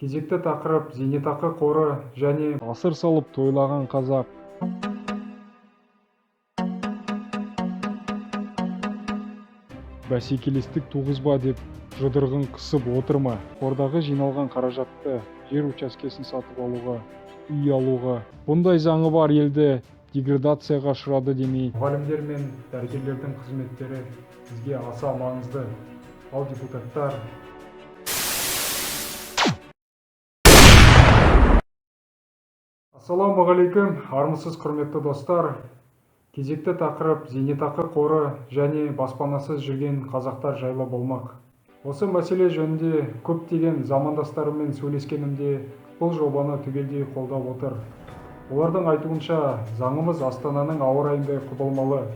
Кезекті тақырып зейнетақы қоры және Асыр салып тойлаған қазақ бәсекелестік туғызба деп жұдырығын қысып отыр ма? Қордағы жиналған қаражатты жер учаскесін сатып алуға, үй алуға, бұндай заңы бар елді деградацияға ұшырады демей, мұғалімдер мен дәрігерлердің қызметтері бізге аса маңызды. Ал депутаттар. Ассалаумағалейкум, армысыз, құрметті достар! Кезекті тақырып зейнетақы қоры және баспанасыз жүрген қазақтар жайлы болмақ. Осы мәселе жөнінде көптеген замандастарыммен сөйлескенімде, бұл жобаны түгелдей қолдап отыр. Олардың айтуынша, заңымыз Астананың ауа райындай құбылмалы.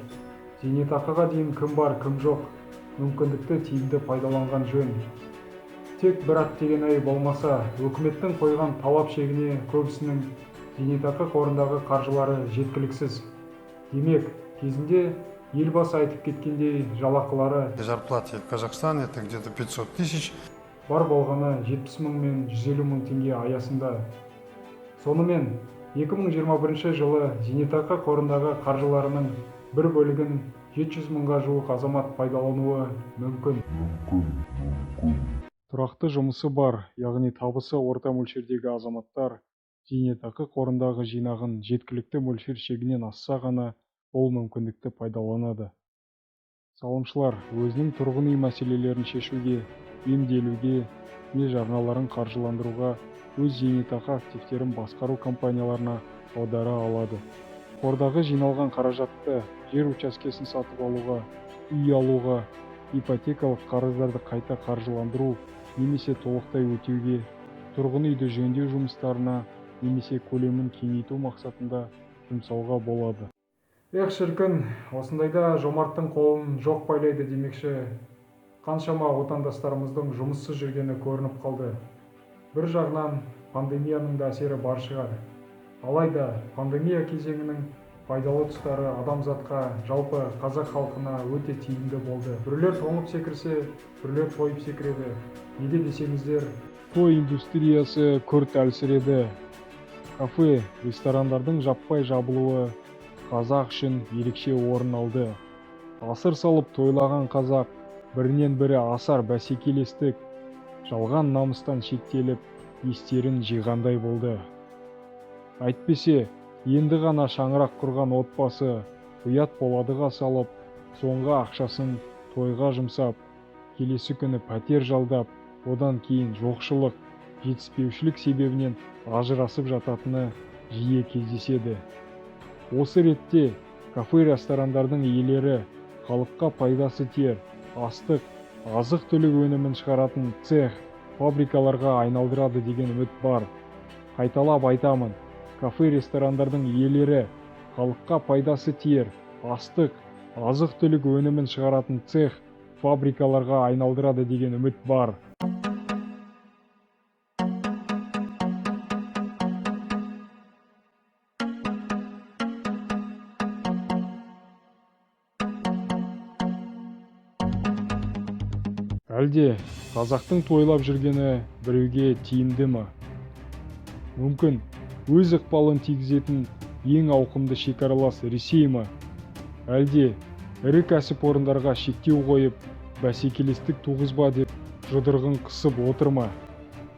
Зейнетақыға дейін кім бар, кім жоқ, мүмкіндікті тиімді пайдаланған жөн. Тек бір әттеген-ай болмаса, өкіметтің қойған талап шегіне көбісінің зейнетақы қорындағы қаржылары жеткіліксіз. Демек, кезінде Елбасы айтып кеткендей, жалақылары Зарплаты в Казахстане это где-то 500 тысяч. бар болғаны 70 мың мен 150 мың теңге аясында. Сонымен, 2021 жылы зейнетақы қорындағы қаржыларының бір бөлігін 700 мыңға жуық азамат пайдалануы мүмкін. Тұрақты жұмысы бар, яғни табысы орта мөлшердегі азаматтар зейнетақы қорындағы жинағын жеткілікті мөлшер шегінен асса ғана бұл мүмкіндікті пайдаланады. Салымшылар өзінің тұрғын үй мәселелерін шешуге, емделуге не жарналарын қаржыландыруға өз зейнетақы активтерін басқару компанияларына аудара алады. Қордағы жиналған қаражатты жер учаскесін сатып алуға, үй алуға, ипотекалық қарыздарды қайта қаржыландыру немесе толықтай өтеуге, тұрғын үйді жөндеу жұмыстарына немесе көлемін кеңейту мақсатында жұмсауға болады. Эх, шіркін, осындайда жомарттың қолын жоқ байлайды демекші, қаншама отандастарымыздың жұмыссыз жүргені көрініп қалды. Бір жағынан пандемияның да әсері бар шығар. Алайда пандемия кезеңінің пайдалы тұстары адамзатқа, жалпы қазақ халқына өте тиімді болды. Біреулер тоңып секірсе, біреулер тойып секіреді. Неге десеңіздер, той индустриясы күрт әлсіреді. Кафе, ресторандардың жаппай жабылуы қазақ үшін ерекше орын алды. Асыр салып тойлаған қазақ бірінен бірі асар бәсекелестік, жалған намыстан шектеліп, естерін жиғандай болды. Әйтпесе, енді ғана шаңырақ құрған отбасы ұят боладыға салып, соңғы ақшасын тойға жұмсап, келесі күні пәтер жалдап, одан кейін жоқшылық, жетіспеушілік себебінен ажырасып жататыны жиі кездеседі. Осы ретте кафе, ресторандардың иелері халыққа пайдасы тиер астық, азық-түлік өнімін шығаратын цех, фабрикаларға айналдырады деген үміт бар. Қайталап айтамын, кафе, ресторандардың иелері халыққа пайдасы тиер астық, азық-түлік өнімін шығаратын цех, фабрикаларға айналдырады деген үміт бар. Әлде қазақтың тойлап жүргені біреуге тиімді ме? Мүмкін, өз ықпалын тигізетін ең ауқымды шекаралас Ресей ма? Әлде ірі кәсіпорындарға шектеу қойып, бәсекелестік туғызба деп жұдырығын қысып отыр ма?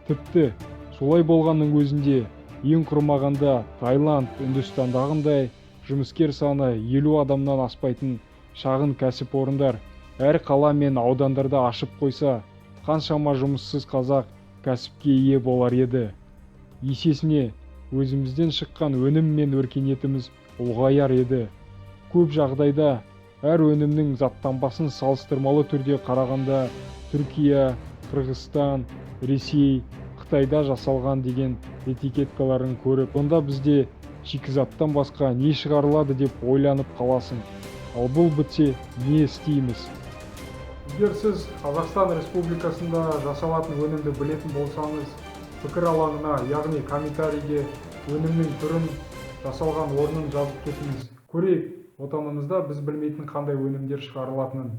Тіпті солай болғанның өзінде, ең құрмағанда Таиланд, Үндістандағындай жұмыскер саны 50 адамнан аспайтын шағын кәсіпорындар әр қала мен аудандарда ашып қойса, қаншама жұмыссыз қазақ кәсіпке ие болар еді. Есесіне өзімізден шыққан өнім мен өркениетіміз ұлғаяр еді. Көп жағдайда әр өнімнің заттанбасын салыстырмалы түрде қарағанда, Түркия, Қырғызстан, Ресей, Қытайда жасалған деген этикеткаларын көріп, онда бізде шикізаттан басқа не шығарылады деп ойланып қаласың. Ал бұл бітсе, не істейміз? Егер сіз Қазақстан Республикасында жасалатын өнімді білетін болсаңыз, пікір алаңына, яғни комментарийге өнімнің түрін, жасалған орнын жазып кетіңіз. Көрейік, отанымызда біз білмейтін қандай өнімдер шығарылатынын.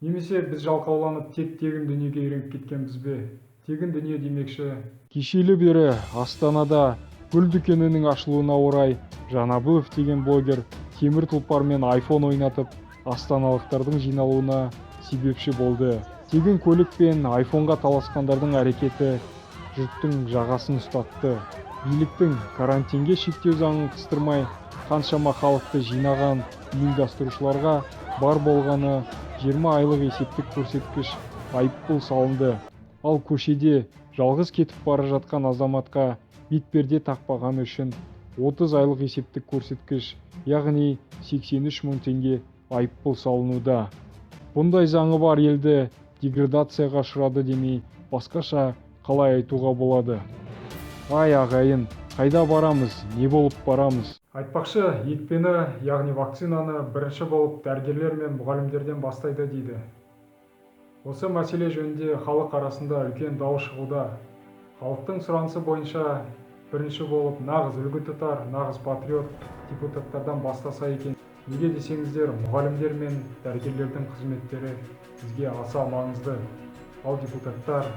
Немесе біз жалқауланып, тек тегін дүниеге үйреніп кеткенбіз бе? Тегін дүние демекші, Кешелі бері Астанада гүл дүкенінің ашылуына орай Жанабілов деген блогер темір тұлпармен айфон ойнатып, астаналықтардың жиналуына себепші болды. Тегін көлік пен айфонға таласқандардың әрекеті жұрттың жағасын ұстатты. Биліктің карантинге шектеу заңын қыстырмай, қаншама халықты жинаған ұйымдастырушыларға бар болғаны 20 айлық есептік көрсеткіш айыппұл салынды. Ал көшеде жалғыз кетіп бара жатқан азаматқа бетперде тақпағаны үшін 30 айлық есептік көрсеткіш, яғни 83 мың теңге айыппұл салынуда. Бұндай заңы бар елді деградацияға ұшырады демей, басқаша қалай айтуға болады? Ай, ағайын, қайда барамыз, не болып барамыз? Айтпақшы, екпені, яғни вакцинаны бірінші болып дәрігерлер мен мұғалімдерден бастайды дейді. Осы мәселе жөнінде халық арасында үлкен дау шығуда. Халықтың сұранысы бойынша бірінші болып нағыз үлгі тұтар, нағыз патриот депутаттардан бастаса екен. Неге десеңіздер, мұғалімдер мен дәрігерлердің қызметтері бізге аса маңызды. Ал депутаттар